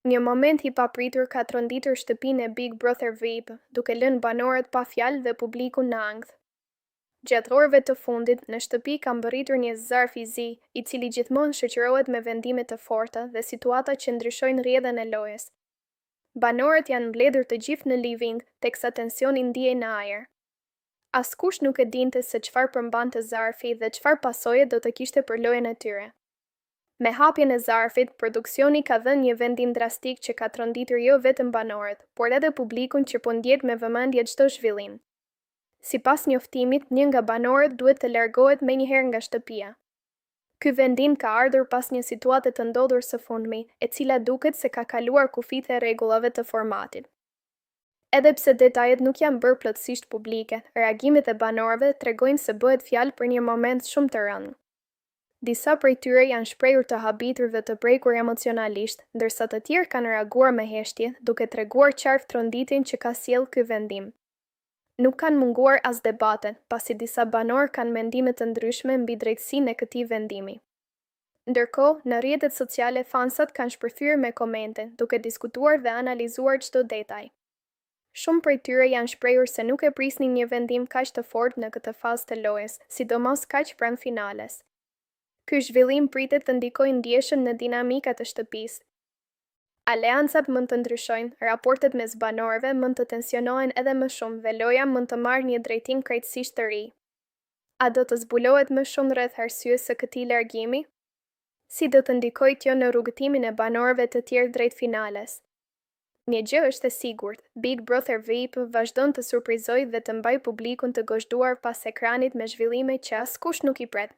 Një moment i papritur ka tronditur shtëpinë e Big Brother VIP, duke lënë banorët pa fjalë dhe publikun në ankth. Gjatë orëve të fundit, në shtëpi ka mbërritur një zarf i zi, i cili gjithmonë shoqërohet me vendime të forta dhe situata që ndryshojnë rrjedhën e lojës. Banorët janë mbledhur të gjithë në living, teksa tensioni ndihej në ajër. Askush nuk e dinte se çfarë përmbante zarfi dhe çfarë pasoje do të kishte për lojën e tyre. Me hapjen e zarfit, produksioni ka dhënë një vendim drastik që ka tronditur jo vetëm banorët, por edhe publikun që po ndjek me vëmendje çdo zhvillim. Sipas njoftimit, një nga banorët duhet të largohet menjëherë nga shtëpia. Ky vendim ka ardhur pas një situate të ndodhur së fundmi, e cila duket se ka kaluar kufijtë e rregullave të formatit. Edhe pse detajet nuk janë bërë plotësisht publike, reagimet e banorëve tregojnë se bëhet fjalë për një moment shumë të rëndë. Disa prej tyre janë shprehur të habitur dhe të prekur emocionalisht, ndërsa të tjerë kanë reaguar me heshtje, duke treguar qartë tronditjen që ka sjellë ky vendim. Nuk kanë munguar as debatet, pasi disa banorë kanë mendime të ndryshme mbi drejtësinë e këtij vendimi. Ndërkohë, në rrjetet sociale fansat kanë shpërthyer me komente, duke diskutuar dhe analizuar çdo detaj. Shumë prej tyre janë shprehur se nuk e prisnin një vendim kaq të fortë në këtë fazë të lojës, sidomos kaq pranë finales. Ky zhvillim pritet të ndikojë ndjeshëm në dinamikat e shtëpisë. Aleancat mund të ndryshojnë, raportet mes banorëve mund të tensionohen edhe më shumë dhe loja mund të marrë një drejtim krejtësisht të ri. A do të zbulohet më shumë rreth arsyes së këtij largimi? Si do të ndikojë kjo në rrugëtimin e banorëve të tjerë drejt finales? Një gjë është e sigurt, Big Brother VIP vazhdon të surprizojë dhe të mbajë publikun të gozhduar pas ekranit me zhvillime që askush nuk i pret.